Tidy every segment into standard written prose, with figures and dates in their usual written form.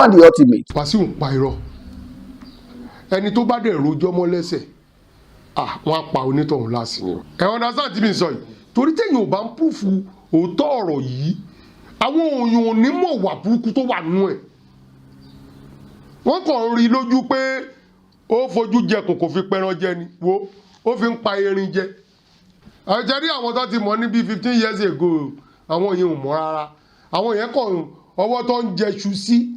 K1 The Ultimate. Wàsíù ń pa irọ́. Ẹni tó bá dẹ̀ rojọ́ mọ́ lẹ́sẹ̀, ah, wọ́n á pa onítọ̀hún láàsì ni o. Ẹ understand tí mi sọ yìí? Torí téèyàn ò bá ń prove òótọ́ ọ̀rọ̀ yìí, àwọn òyìn ò ní mọ̀ wà burúkú tó wà nínú ẹ̀. Wọ́n kàn ń rí lójú pé ó fojú jẹkùn, kò fi pẹran jẹ ni. Wo, ó fi ń pa erin jẹ. Àjẹrí àwọn tó ti mọ̀ ní bíi 15 years ago, àwọn yẹn ò mọ̀ rárá. Àwọn yẹn kàn ọwọ́ tó ń jẹṣu sí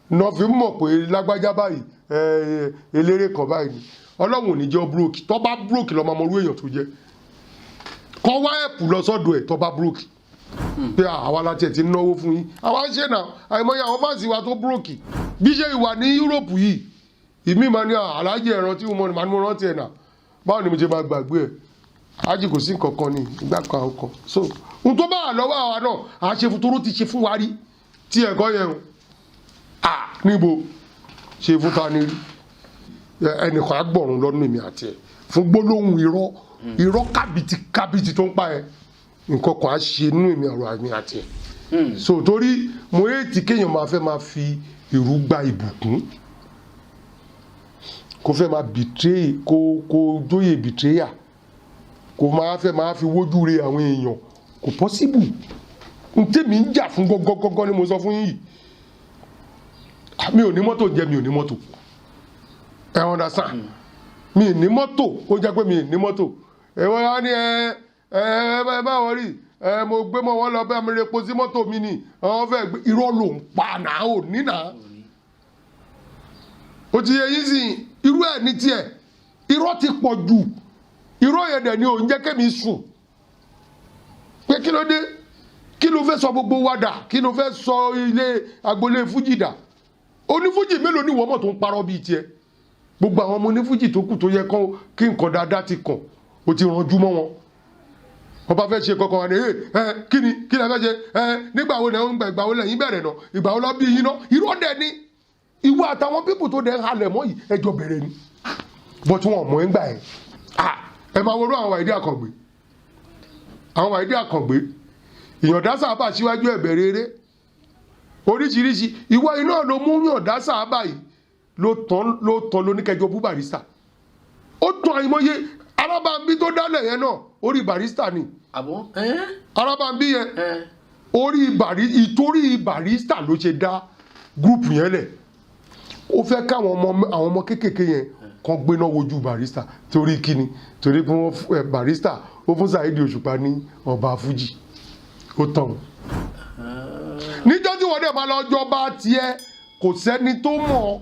náà fi mọ̀ pé lágbájá báyìí, eléré kan báyìí ni. Ọlọ́run ò ní jẹ́ broke. Tó bá broke, lọ́ọ́ máa mọ irú èèyàn tó jẹ́. Kọ́ wá ẹ̀pù lọ sọ́dọ̀ ẹ̀ tó bá broke, pé àwa la tiẹ̀ ti ń náwó fún yín, àwa ń ṣe náà. Àìmọye àwọn fans wa tó broke bí ṣe ìwà ní Yúróòpù yìí. Ìmí máa ní aláàjì ẹ̀rọ tí mo máa ní, mo rántí ẹ̀ náà. Báwo ni mo ṣe máa gbàgbé ẹ̀? Ájì kò sí nǹkan kan ní ìgbà kan àwọn kan. So ohun tó bá wà lọ́wọ́ àwa náà, à ń ṣe fún toró ti ṣe fún wa rí tí ẹ̀kọ́ yẹn o. À níbo ṣe fún ta ni rí? Ẹnìkan á gbọ̀run lọ́nà èmi àti ẹ̀ fún gbólóhùn irọ́, irọ́ kábìtì kábìtì tó ń pa ẹ̀. Nǹkan kan á ṣe nínú èmi, ọ̀rọ̀ èmi àti ẹ̀. So torí mo hate kéèyàn máa fẹ́ máa fi ìrú gba ìbùkún, kó fẹ́ máa betray, kó jóyè betrayer, kó máa fẹ́ máa fi wójú re àwọn èèyàn. Kò possible. N tèmi ń jà fún gọ́gọ́gọ́gọ́ ni mo sọ fún yín yìí. Mi ò ní mọ́tò jẹ́, mi ò ní mọ́tò. Ẹ understand? Mi ì ní mọ́tò. Ó jẹ́ pé mi ì ní mọ́tò. Ẹ wọ́n á ní ẹ ẹ ẹ bá wọ́n rí ẹ, mo gbé mọ́ wọn lọ bẹ́ẹ̀, mi repo sí mọ́tò mi ni. Àwọn fẹ́ gbé irọ́ ló ń pa náà, ò ní náà. Ó ti yẹ yín sí. Irú ẹ̀ ní tiẹ̀, irọ́ ti pọ̀ jù. Irọ́ yẹn dẹ̀ ni ò ń jẹ́ kémi sùn pé kí ló dé? Kí ló fẹ́ sọ gbogbo wa dà? Kí ló fẹ́ sọ ilé agboolé fújì dà? Onífújì mélòó ni ìwọ mọ̀ tó ń parọ́ bíi tiẹ̀? Gbogbo àwọn ọmọ onífújì tó kù tó yẹ kán kí nǹkan dáadáa ti kàn, ó ti ranjú mọ́ wọn. Wọ́n bá fẹ́ ṣe kankan wà ní ẹ ẹ kí ni, kí lẹ fẹ́ ṣe? Ẹ nígbà wo lẹ ń gbà? Ìgbà wo lẹ́yìn bẹ̀rẹ̀ náà? Ìgbà wo lọ bí yín náà? Irọ́ dẹ̀ ni. Ìwọ àtàwọn people tó dẹ̀ ń halẹ̀ mọ́ yìí, ẹjọ́ bẹ̀rẹ̀ ni, but wọn mọ̀ ẹ́ ń gbà ẹ̀. Ah, ẹ máa worú àwọn Wàídí Àkàngbé, àwọn Wàídí Àkàngbé, Ìyàndá Sábà síwájú ẹ̀bẹ̀ rere oríṣiríṣi. Ìwọ iná ló mú Yàndá Sábà yìí, ló tán, ló tán lóníkẹjọ bú Barrister. Ó tán àìmọye. Arábàmbí tó dálẹ̀ yẹn náà, orí Barrister ni. Àbọ̀ ẹ́. Arábàmbí yẹn, ẹ́. Orí Barry, ìtorí Barrister ló ṣe dá group yẹn lẹ̀. Ó fẹ́ káwọn ọmọ, àwọn ọmọ kéékèèké yẹn kan gbéná wojú Barrister. Torí kíni? Torí pé wọ́n Barrister ó fún Saheed Òṣùpá ní ọba Fuji. Ó tàn wọ́n níjọ́ tí wọ́n dẹ̀ máa lọ jọba tiẹ̀. Kò sẹ́ni tó mọ̀.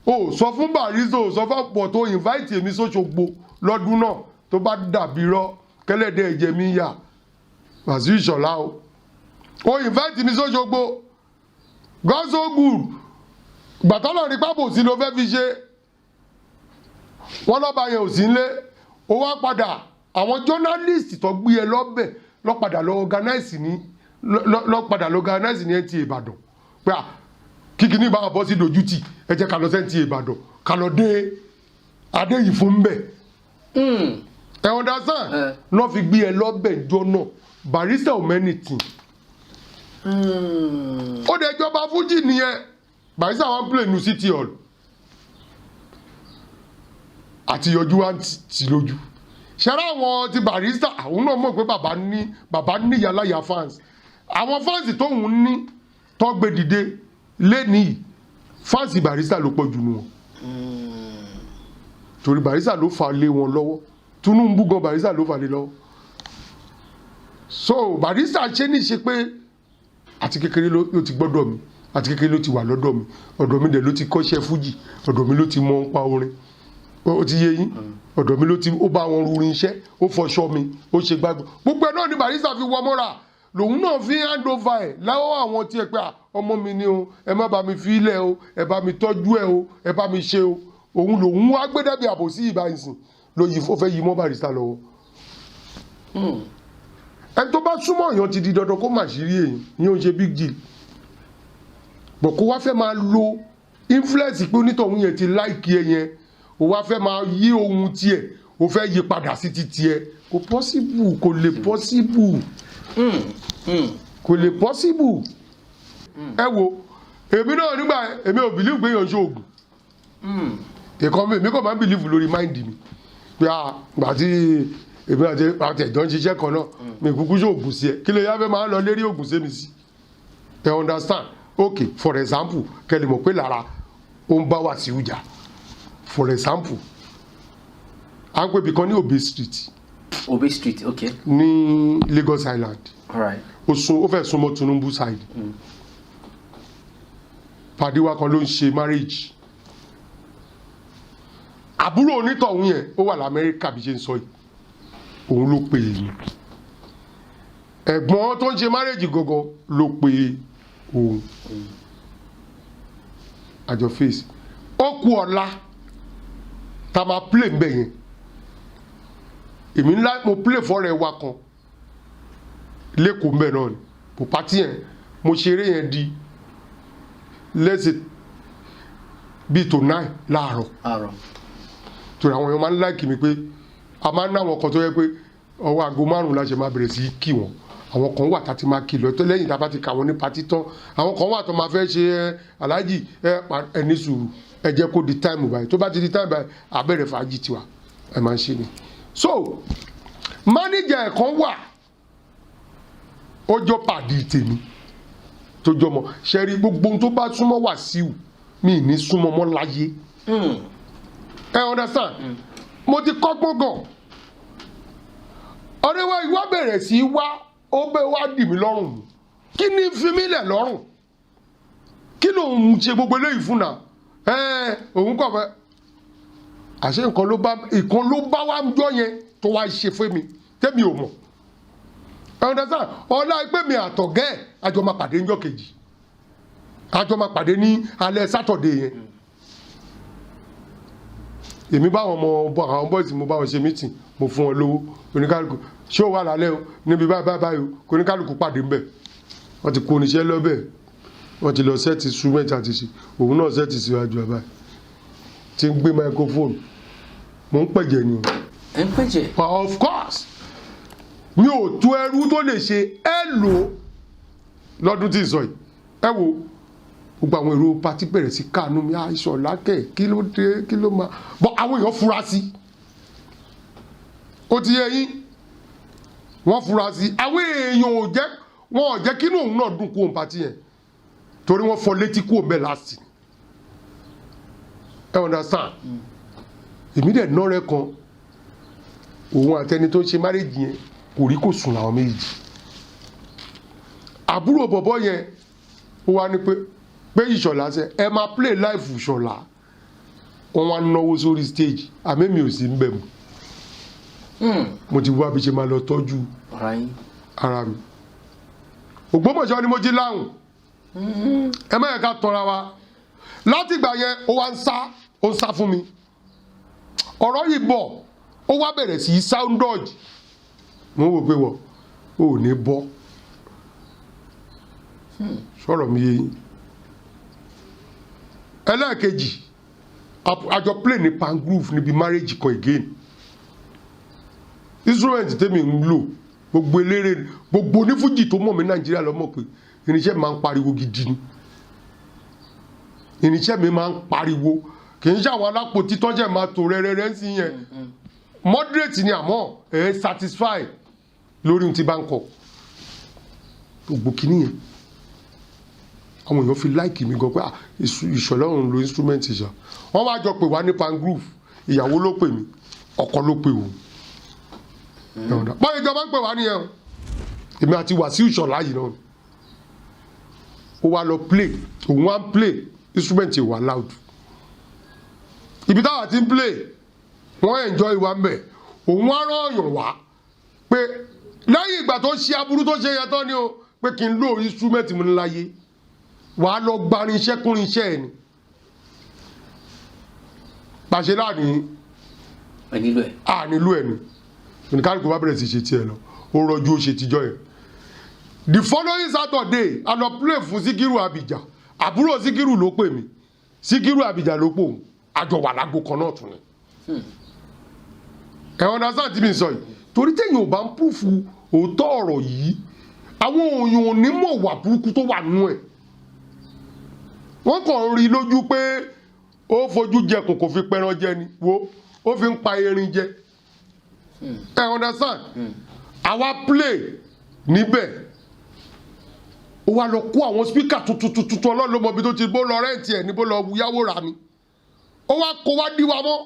O sọ fún Barrister, o sọ fún ọ̀pọ̀ tó invite èmi sóṣogbo lọ́dún náà. Tó bá dàbí rọ́ kẹ́lẹ́dẹ̀ ẹ̀jẹ̀ mi yà, Wàsíù Ìṣọ̀lá o. O invite mi sóṣogbo. God so good. Gbàtọ́lọ̀ ní pápò sí ló fẹ́ fi ṣe wọ́n lọ́ba yẹn ò sí nlé. Ó wá padà, àwọn journalist tó gbé ẹ lọ́bẹ̀ lọ́ padà lọ organize ní lọ́ padà lọ organize ní NTA Ìbàdàn pé à kíkiní bá bọ́ sí dojútì, ẹ jẹ́ ká lọ sí NTA Ìbàdàn, ká lọ dé adé yìí fún bẹ́ẹ̀. Ẹ understand? Eh. Lọ́ fi gbé ẹ lọ́bẹ̀ jọ náà. Barrister ò mẹ́nìtì. Ó dẹ̀ jọba fújì nìyẹn. Barrister wọn play nu City Hall àti yọjú wa ti lójú ṣẹ́rẹ́. Àwọn ti Barrister, àwọn náà mọ̀ pé bàbá ní, bàbá ní yàláyà fans. Àwọn fans tóun ní tọ́gbé dìde lẹ́nìí, fans Barrister ló pọ̀ jù nù wọn, torí Barrister ló fà lé wọn lọ́wọ́. Tinubu gan, Barrister ló fà lé lọ́wọ́. So Barrister ṣe ní ṣe pé àti kékeré ló ti gbọ́dọ̀ mi, àti kékeré ló ti wà lọ́dọ̀ mi. Ọ̀dọ̀ mi dẹ̀ ló ti kọ́ṣẹ́ fújì, ọ̀dọ̀ mi ló ti mọ̀ ń pa orin. Ó ti yé yín? Ọ̀dọ̀ mi ló ti, ó bá wọn rurin iṣẹ́, ó fọṣọ mi, ó ṣe gbàgbọ́. Gbogbo ẹ̀ náà ni Barrister fi wọ mọ́ra, lòun náà fi hand over ẹ̀ láwọ́ àwọn tí ẹ pé à, ọmọ mi ni o, ẹ má bá mi fi ilẹ̀ o, ẹ bá mi tọ́jú ẹ o, ẹ bá mi ṣe o. Òun lòun wá gbé dẹ́bi àbòsí ìbá ìsìn ló yí, ó fẹ́ yí mọ́ Barrister lọ́wọ́. Ẹni tó bá súnmọ́ èèyàn ti di dandan kó mà ṣírí èèyàn. Ìyẹn ò ń ṣe big deal bọ̀. Kó wá fẹ́ máa lo influence pé onítọ̀hún yẹn ti like ẹ yẹn, ó wá fẹ́ máa yí ohun tiẹ̀, ó fẹ́ yí padà sí ti tiẹ̀. Kò possible, kò lè possible, kò lè possible. Ẹ wo Èmi náà nígbà èmi ò believe pé èèyàn ṣe oògùn ìkan mi. Èmi kàn máa ń believe lórí mind mi pé a gbà tí èmi àti ẹ̀jọ́ ń ṣiṣẹ́ kan náà, mi kúkú ṣe oògùn sí ẹ, kí lè yá fẹ́ máa lọ lérí oògùn sí mi sí? Ẹ understand? Ok, for example, kẹ́ lè mọ̀ pé lára ó ń bá Wàsíù jà. For example, à ń pè ibì kan ní Obe Street. Obe Street, okay. Ní Lagos Island. All right. Ó sún, ó fẹ́ súnmọ́ Tinubu side. Pàdé wa kan ló ń ṣe marriage. Àbúrò onítọ̀hún yẹn, ó wà lamẹ́ríkà bí ṣe ń sọ yìí. Òun ló pè é ní ẹ̀gbọ́n tó ń ṣe marriage gangan ló pè òun. Àjọ face ó kú ọ̀la tá a máa play ńbẹ̀ yẹn. Èmi ńlá mo play fọ́rẹ̀ wa kan lẹ́kọ̀ọ́ ńbẹ̀ náà ni kò party yẹn. Mo ṣeré yẹn di lẹ́sẹ̀ bíi tó 9 láàárọ̀. Àárọ̀. Torí àwọn èèyàn máa ń like mi pé a máa ń ná àwọn kan tó yẹ pé ọwọ́ aago 5 la ṣe máa bẹ̀rẹ̀ sí í kí wọn. Àwọn kan wà tá ti máa kí lọ tó lẹ́yìn tá a bá ti kà wọ́n ní party tán. Àwọn kan wà tó máa fẹ́ ṣe ẹ aláàjì, ẹ ní sùúrù, ẹ jẹ́ kó di time báyìí. Tó bá ti di time báyìí, a bẹ̀rẹ̀ fàájì tiwa. Ẹ máa ń ṣe ni. So manager ẹ̀ kan wà, ó jọ pàdé tèmi tó jọmọ ṣẹ́rí. Gbogbo ohun tó bá súnmọ́ Wàsíù, mi ì ní súnmọ́ mọ́ láyé. Ẹ understand? Mo ti kọ́gbọ́n gan. Ọ̀rẹ́ wa ìwà bẹ̀rẹ̀ sí í wá, ó bẹ́ wá dì mí lọ́rùn mú. Kí ni fi mí lẹ̀ lọ́rùn? Kí ló ń ṣe gbogbo eléyìí fún náà? Ẹ òun kọ̀ fẹ́ àṣé nǹkan ló bá ìkan ló bá wá jọ yẹn tó wá ṣe fún mi tẹ́mi ò mọ̀. Ẹ understand? Ọlá pé mi àtọ̀gẹ́ ẹ̀ àjọ máa pàdé níjọ́ kejì, àjọ máa pàdé ní alẹ́ Saturday yẹn. Èmi bá àwọn ọmọ, àwọn boys, mo bá wọn ṣe meeting, mo fún wọn lówó. Oníkálukú ṣé ó wà lálẹ́ o níbi báyìí báyìí báyìí o, kò oníkálukú pàdé ńbẹ̀. Wọ́n ti kó oníṣẹ́ lọ́bẹ̀, wọ́n ti lọ set instrument àti ṣe. Òun náà set síwájú àbáyé tí ń gbé microphone. Mò ń pẹ̀jẹ̀ ni o. Ẹ ń pẹ̀jẹ̀. Of course, mi ò tó ẹrú tó lè ṣe ẹ lò ó lọ́dún tí ì sọ yìí. Ẹ wo gbogbo àwọn èrò party bẹ̀rẹ̀ sí káànú mi. Àìsàn lákẹ̀, kí ló dé? Kí ló máa bọ́? Àwọn èèyàn fura sí. Ó ti yẹ yín, wọ́n fura sí. Àwọn èèyàn ò jẹ́, wọn ò jẹ́ kínú òun náà dùn kó òun party yẹn, torí wọ́n fọ létí kó òun bẹ́ẹ̀ last. Ẹ understand? Èmi dẹ̀ nọ́rẹ́ kan, òun àtẹni tó ń ṣe marriage yẹn, kò rí kò sùn làwọn méjì. Àbúrò bọ̀bọ̀ yẹn, ó wá ní pé Ìṣọ̀lá ṣe ẹ máa play live. Ìṣọ̀lá, wọ́n wá náwó sórí stage, àmì mi ò sí ń bẹ̀ mọ́. Mo ti wá bí ṣe máa lọ tọ́jú Ara yín. ara mi. Ògbómọ̀ṣọ́ ni mo ti láhùn. Ẹ má yẹ ká tọra wa. Láti ìgbà yẹn, ó wá ń sá, ó ń sá fún mi. Ọ̀rọ̀ yìí bọ̀, ó wá bẹ̀rẹ̀ sí í sound dodge. Mo ń wò pé wọ̀ ó ní bọ́ sọ̀rọ̀ mi yé yín. Ẹlẹ́ẹ̀kejì, àjọ play ní Pangrove níbi marriage kan again. Instrument tèmi ń lò, gbogbo eléré, gbogbo onífújì tó mọ̀ mí Nàìjíríà ló mọ̀ pé irinṣẹ́ mi máa ń pariwo gidi ni. Irinṣẹ́ mi máa ń pariwo. Kì í ṣe àwọn alápòtí tọ́jẹ̀ máa tò rẹ́rẹ́rẹ́ sí yẹn. Moderate ni, àmọ́ ẹ̀ satisfy lórí ohun tí bá ń kọ. Gbogbo kìíní yẹn, àwọn èèyàn fi like mi gan pé, ah, Ìṣọ̀lá òun lo instrument ṣá. Wọ́n wá jọ pè wá ní Pangrove. Ìyàwó ló pè mí, ọkọ ló pè òun. Báyìí ìjọba ń pè wá nìyẹn o. Èmi àti Wàsíù Ìṣọ̀lá yìí náà, ó wá lọ play. Òun wá ń play instrument wà loud. Ibi táwa ti ń play, wọ́n enjoy wa ń bẹ̀. Òun wá rán ọ̀yàn wá pé lẹ́yìn ìgbà tó ṣe aburú tó ṣe yẹn tán ni o, pé kí n lo instrument mi láyé, wàá lọ gbarin iṣẹ́ kúrin iṣẹ́ ẹ̀ ni pàṣẹ láàrin. Ẹ nílò ẹ. A nílò ẹ̀ ni. Oníkálukú bá bẹ̀rẹ̀ sí ṣe tiẹ̀ lọ. Ó rọjú, ó ṣe tijọ́ yẹn. The following Saturday, a lọ play fún Síkírù Abìjà. Àbúrò Síkírù ló pè mí, Síkírù Abìjà ló pò òun. Àjọ wà lágbo kan náà tún ni. Ẹ understand tí mi sọ yìí? Torí téèyàn ò bá ń prove òótọ́ ọ̀rọ̀ yìí, àwọn òyìn ò ní mọ̀ wà burúkú tó wà nínú ẹ̀. Wọ́n kàn ń rí lójú pé ó fojú jẹkùn, kò fi pẹran jẹ ni. Wo, ó fi ń pa erin jẹ. Ẹ understand? Àwa play níbẹ̀, ó wá lọ kó àwọn speaker tuntun tuntun. Ọlọ́run ló mọ ibi tó ti bó lọ rent ẹ̀ ní, bó lọ yáwó rà ni. Ó wá kó wá dí wa mọ́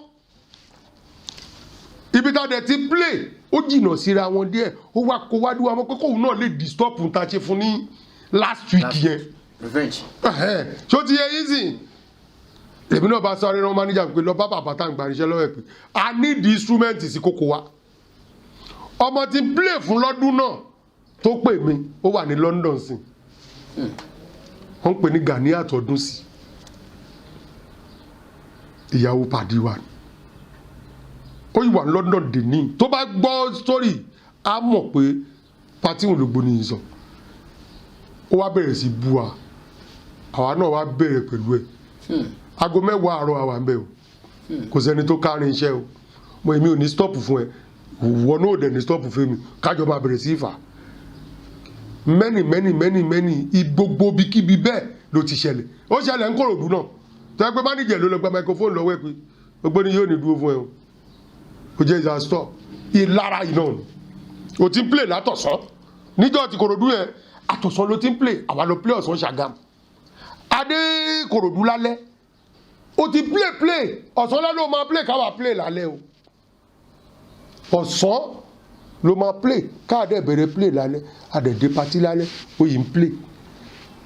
ibi tá a dẹ̀ ti play. Ó jìnnà síra wọn díẹ̀. Ó wá kó wá dí wa mọ́ pé kóun náà lè disturb ta ṣe fún ní last week yẹn. Revenge. Ṣó ti yẹ yín sìn? Èmi náà bá sáré rán manager pé lọ bá bàbá tá à ń gba iṣẹ́ lọ́wọ́ ẹ̀ pé a need instrument sí kókó wa. Ọmọ tí ń play fún lọ́dún náà tó pè mí, ó wà ní London sí. Wọ́n ń pè ní Gani àtọ̀dún sí, ìyàwó pàdé wa ni. Ó yìí wà ní London dè ní. Tó bá gbọ́ story, á mọ̀ pé party òun ló gbóni yìí sọ. Ó wá bẹ̀rẹ̀ sí bú wa, àwa náà wá bẹ̀rẹ̀ pẹ̀lú ẹ̀. Aago 10 àárọ̀ àwa ń bẹ̀ o. Kò sẹ́ni tó kárin iṣẹ́ o. Mo èmi ò ní stop fún ẹ, ìwọ náà ò dẹ̀ ní stop fún mi. Kájọ máa bẹ̀rẹ̀ sí í fà many, many, many, many. Gbogbo ibikíbi bẹ́ẹ̀ ló ti ṣẹlẹ̀. Ó ṣẹlẹ̀ ń Kòròdú náà, tó yẹ pé manager ló lọ gba microphone lọ́wọ́ ẹ̀ pé Ògbóni yóò ní dúró fún ẹ o. Ó jẹ́ ìjà stop. Ìlara yìí náà ni o ti ń play látọ̀sán níjọ́ ti Kòròdú yẹn. Àtọ̀sán ló ti ń play, àwa ló play ọ̀sán Ṣàgámù. Adé Kòròdú lálẹ́, o ti play play ọ̀sán lálẹ́. O máa play, káwa play lálẹ́ o. Ọ̀sán ló máa play, káàdẹ̀ bẹ̀rẹ̀ play lálẹ́. Àdẹ̀dẹ̀ party lálẹ́, ó yìí ń play.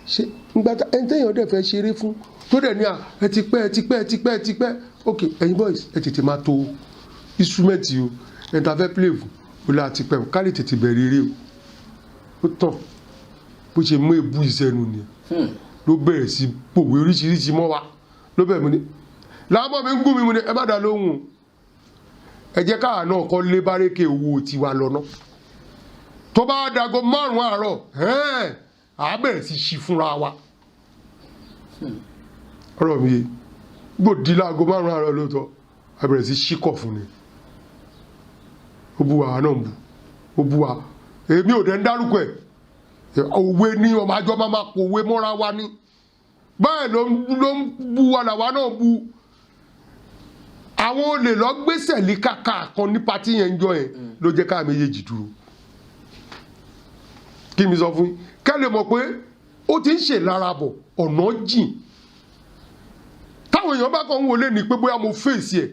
Ṣé ngbà tá ẹni téèyàn dẹ̀ fẹ́ ṣeré fún, tó dẹ̀ ní à, ẹ ti pẹ́, ẹ ti pẹ́, ẹ ti pẹ́, ẹ ti pẹ́. Ok, ẹ̀yin boys, ẹ tètè máa to instrument o. Ẹni tá a fẹ́ play fún, ó lè àti pẹ́ o, ká lè tètè bẹ̀rẹ̀ eré o. Ó tàn, bó ṣe mú èbú ìsẹ́nu nìyẹn, ló bẹ̀rẹ̀ sí pòwe oríṣiríṣi mọ́ wa. Ló bẹ̀rẹ̀ mu ní làwọn ọmọ mi ń gún mi mu ní. Ẹ má dá lóhùn o, ẹ jẹ́ káà náà kọ́ lé bárékè owó tiwa lọ́nà. Tó bá dago 5 àárọ̀, ẹ̀ẹ́n, à á bẹ̀rẹ̀ sí ṣí fúnra wa. Ọ̀rọ̀ mi gbòdì. Láago 5 àárọ̀ lóòótọ́, a bẹ̀rẹ̀ sí ṣíkọ̀ fún ni. Ó bu wa náà, bu ó bu wa. Èmi ò dẹ̀ ń dárúkọ ẹ̀. Òwe ni ọmọ àjọ máa ma pòwe mọ́ra wa ní báyìí. Ló ń bu wa, làwa náà bu. Àwọn olè lọ gbèsè lé kàkà kan ní party yẹn ń jọ yẹn, ló jẹ́ ká méjèèjì dúró. Kí mi sọ fún yín, kẹ́ lè mọ̀ pé ó ti ń ṣe lára bọ̀ ọ̀nà jìn. Táwọn èèyàn bá kàn ń wọlé ní pé bóyá mo fèsì ẹ̀,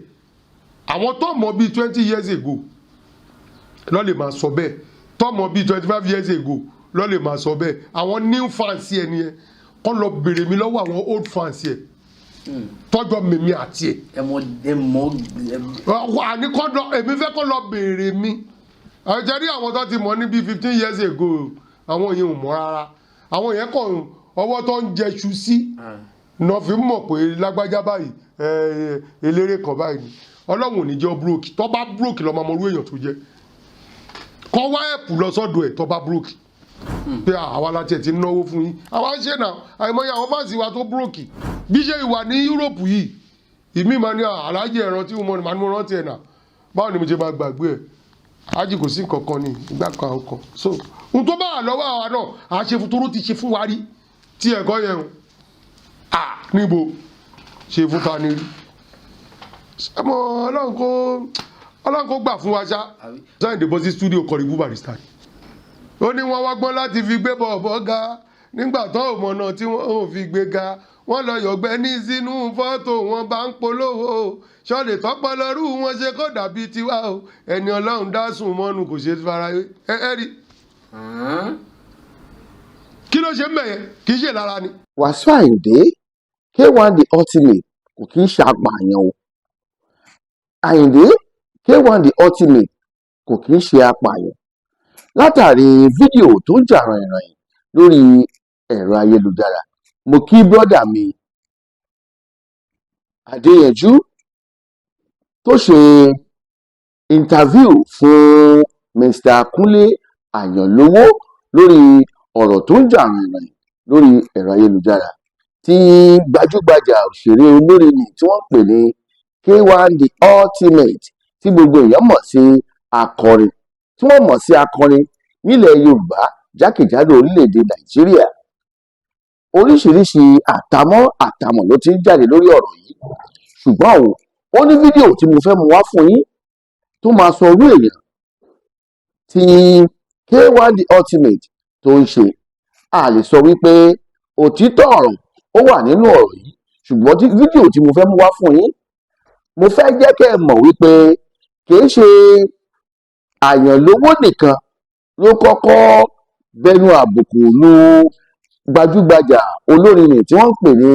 àwọn tó mọ̀ bíi 20 years ago lọ́ lè máa sọ bẹ́ẹ̀, tó mọ̀ bíi 25 years ago lọ́ lè máa sọ bẹ́ẹ̀. Àwọn new fans ẹ̀ nìyẹn. Kọ́ lọ bèrè mi lọ́wọ́ àwọn old fans ẹ̀ tọ́jọ́ mímí àti ẹ̀. Ẹ mọ, ẹ mọ ẹ. Àní kọ́ lọ, èmi fẹ́ kọ́ lọ bèrè mi. Àjẹ́ rí àwọn tó ti mọ̀ ní bíi 15 years ago, àwọn yẹn ò mọ̀ rárá. Àwọn yẹn kàn ọwọ́ tó ń jẹṣu sí náà fi mọ̀ pé lágbájá báyìí, ẹ, eléré kan báyìí ni. Ọlọ́run ò ní jẹ́ broke. Tó bá broke, lọ́ọ́ máa mọ orú èèyàn tó jẹ́. Kọ́ wá ẹ̀pù lọ sọ́dọ̀ ẹ̀ tó bá broke, pé àwa la tiẹ̀ ti ń náwó fún yín, àwa ń ṣe náà. Àìmọye àwọn fans wa tó broke bí ṣe ìwà ní Yúróòpù yìí. Ìmí máa ní aláàjì ẹ̀rọ tí mo máa ní, mo rántí ẹ̀ náà. Báwo ni mo ṣe máa gbàgbé ẹ̀? Ájì kò sí nǹkan kan ní ìgbà kan àwọn kan. So ohun tó bá wà lọ́wọ́ àwa náà, à á ṣe fún toró ti ṣe fún wa rí tí ẹ̀kọ́ yẹn o. À níbo ṣe fún ta ni rí? Ṣé mo Ọlọ́run kó gbà fún wa ṣá. Àbí? Sáyẹ̀dẹ̀ bọ́ sí studio, kọrin bú Barrister. Ó ní wọ́n wá gbọ́n láti fi gbé bọ̀bọ̀ ga nígbà tó ò mọ̀nà tí wọ́n ò fi gbé ga. Wọ́n lọ yọ̀gbẹ́ ní sínú fọ́tò wọn bá ń polówó ṣọ́ọ̀lì tọ́pọ̀lọ́rù wọn ṣe kó dàbí tiwa o. Ẹni Ọlọ́run dá sùn mọ́nu kò ṣe fara ẹ ẹ rí. Kí ló ṣe ń bẹ̀yẹn? Kì í ṣe lára ni. Wàsíù Àyìndé K1 The Ultimate kò kí ń ṣe apààyàn o. Àyìndé K1 The Ultimate kò kí ń ṣe apààyàn. Látàrí fídíò tó ń jà ràìnràìn lórí ẹ̀rọ ayélujára, mo kí brother mi Adéyanjú tó ṣe interview fún Mr Kúnlé Àyànlówó lórí ọ̀rọ̀ tó ń jà ràìnràìn lórí ẹ̀rọ ayélujára tí gbajúgbajà òṣèré olórin ní tí wọ́n ń pè ní K1 The Ultimate, tí gbogbo èèyàn mọ̀ sí akọrin, tí wọ́n mọ̀ sí akọrin nílẹ̀ Yorùbá, jákèjádò orílẹ̀-èdè Nàìjíríà. Oríṣiríṣi àtàmọ́ àtàmọ̀ ló ti ń jáde lórí ọ̀rọ̀ yìí, ṣùgbọ́n o ó ní fídíò tí mo fẹ́ mú wá fún yín tó máa sọ orú èèyàn tí K1 The Ultimate tó ń ṣe. A lè sọ wípé òtítọ́ ọ̀rọ̀ ó wà nínú ọ̀rọ̀ yìí, ṣùgbọ́n tí fídíò tí mo fẹ́ mú wá fún yín, mo fẹ́ jẹ́ kẹ́ ẹ mọ̀ wípé kìí ṣe Àyànlówó nìkan ló kọ́kọ́ bẹnu àbùkù lu gbajúgbajà olórin nì tí wọ́n ń pè ní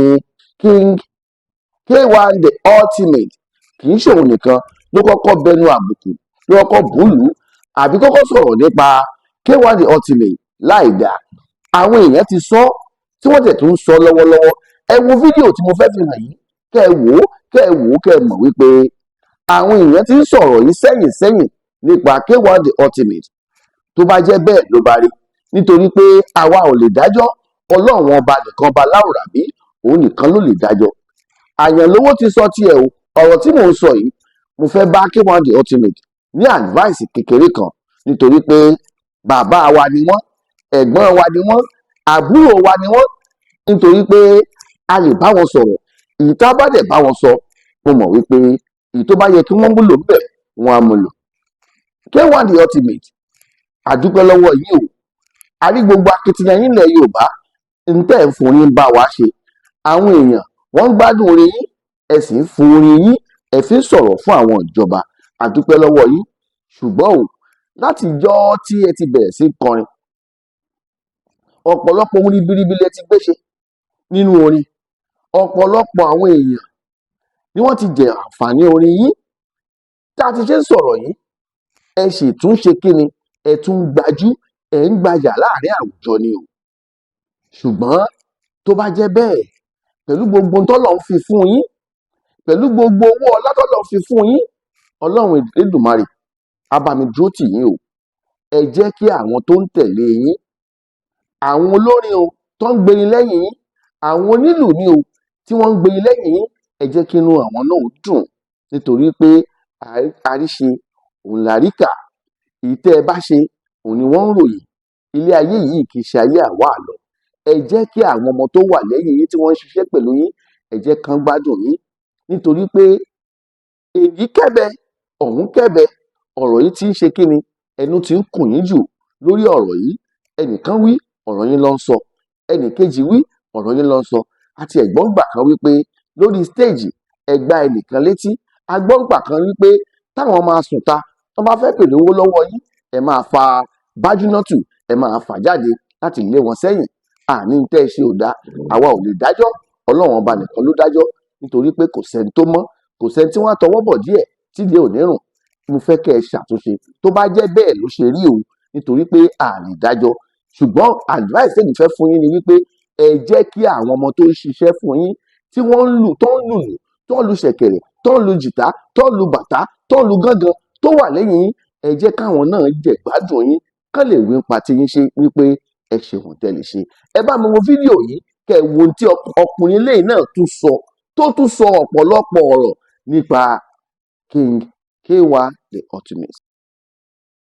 King K1 The Ultimate. Kìí ṣe òun nìkan ló kọ́kọ́ bẹnu àbùkù, ló kọ́kọ́ bùlù àbí kọ́kọ́ sọ̀rọ̀ nípa K1 The Ultimate láì dáa. Àwọn èèyàn ti sọ, tí wọ́n tẹ̀ tún ń sọ lọ́wọ́lọ́wọ́. Ẹ wo fídíò tí mo fẹ́ fi hàn yìí, kẹ́ ẹ wò ó, kẹ́ ẹ wò ó, kẹ́ ẹ mọ̀ wípé àwọn èèyàn ti ń sọ̀rọ̀ yìí sẹ́yìn sẹ́yìn nípa K1 The Ultimate. Tó bá jẹ́ bẹ́ẹ̀ ló bá rí, nítorí pé àwa ò lè dájọ́, Ọlọ́run ọba nìkan, ọba láwùrábí, òun nìkan ló lè dájọ́. Àyànlówó ti sọ tiẹ̀ o. Ọ̀rọ̀ tí mò ń sọ yìí, mo fẹ́ bá K1 The Ultimate ní advice kékeré kan, nítorí pé bàbá wa ni wọ́n, ẹ̀gbọ́n wa ni wọ́n, àbúrò wa ni wọ́n, nítorí pé a lè bá wọn sọ̀rọ̀. Èyí tá a bá dẹ̀ bá wọn sọ, mo mọ̀ wípé èyí tó bá yẹ kí wọ́n múlò ńbẹ̀, wọ́n á mú lò. K1 The Ultimate, àdúpẹ́ lọ́wọ́ yìí o. A rí gbogbo akitiyan yín ilẹ̀ Yorùbá ń tẹ̀ ń fún orin bá wa ṣe. Àwọn èèyàn wọ́n ń gbádùn orin yín, ẹ sì ń fún orin yín, ẹ fi ń sọ̀rọ̀ fún àwọn ìjọba. Àdúpẹ́ lọ́wọ́ yín. Ṣùgbọ́n o, látijọ́ tí ẹ ti bẹ̀rẹ̀ sí kọrin, ọ̀pọ̀lọpọ̀ ohun ribiribi lẹ ti gbé ṣe nínú orin. Ọ̀pọ̀lọpọ̀ àwọn èèyàn ni wọ́n ti jẹ àǹfààní orin yín. Tá a ti ṣe ń sọ̀rọ̀ yìí, ẹ sì tún ṣe kíni, ẹ tún ń gbajú, ẹ ń gbajà láàrin àwùjọ ni o. Ṣùgbọ́n tó bá jẹ́ bẹ́ẹ̀, pẹ̀lú gbogbo ohun tọ́lọ́run fi fún yín, pẹ̀lú gbogbo owó ọlá tọ́lọ́run fi fún yín, Ọlọ́run Elédùmarè á bá mi dúró tì yín o. Ẹ jẹ́ kí àwọn tó ń tẹ̀lé yín, àwọn olórin o tó ń gbérin lẹ́yìn yín, àwọn onílù ni o tí wọ́n ń gbérin lẹ́yìn yín, ẹ jẹ́ kí inú àwọn náà ó dùn, nítorí pé àríṣe òun làríkà. Èyí tẹ́ ẹ bá ṣe òun ni wọ́n ń ròyìn. Ilé ayé yìí kì í ṣe ayé àwa àlọ́. Ẹ jẹ́ kí àwọn ọmọ tó wà lẹ́yìn yín tí wọ́n ń ṣiṣẹ́ pẹ̀lú yín, ẹ jẹ́ kán gbádùn yín, nítorí pé èyí kẹ́bẹ ọ̀hún kẹ́bẹ, ọ̀rọ̀ yìí ti ń ṣe kíni, ẹnu ti ń kùn yín jù lórí ọ̀rọ̀ yìí. Ẹnìkan wí, ọ̀rọ̀ yín ló ń sọ. Ẹnìkejì wí, ọ̀rọ̀ yín ló ń sọ. Àti ẹ̀gbọ́n gbà kan wípé lórí stage ẹ gbá ẹnìkan létí. Agbọ́ngbà kan wípé táwọn máa sùn ta tó bá fẹ́ pèlè owó lọ́wọ́ yín, ẹ máa fa bájúnátù, ẹ máa fà jáde láti lé wọn sẹ́yìn. Àní tẹ́ ẹ ṣe ò dáa. Àwa ò lè dájọ́, Ọlọ́run ọba nìkan ló dájọ́, nítorí pé kò sẹ́ni tó mọ́, kò sẹ́ni tí wọ́n á tọwọ́ bọ̀ díẹ̀ tídìí ò ní rùn. Mo fẹ́ kẹ́ ẹ ṣàtúnṣe tó bá jẹ́ bẹ́ẹ̀ ló ṣe rí o, nítorí pé a lè dájọ́. Ṣùgbọ́n advice tèmi fẹ́ fún yín ni wípé ẹ jẹ́ kí àwọn ọmọ tó ń ṣiṣẹ́ fún yín, tí wọ́n ń lù, tó ń lùlù, tó ń lu ṣẹ̀kẹ̀rẹ̀, tó ń lu jìtá, tó ń lu bàtá, tó ń lu gángan, tó wà lẹ́yìn yín, ẹ jẹ́ káwọn náà jẹ gbádùn yín, kán lè wí nípa tí yín ṣe wípé ẹ ṣeun tẹ́ lè ṣe. Ẹ bá mi wo fídíò yìí, kẹ́ ẹ wo ohun tí ọkùnrin eléyìí náà tún sọ, tó tún sọ ọ̀pọ̀lọpọ̀ ọ̀rọ̀ nípa King K1 The Ultimate.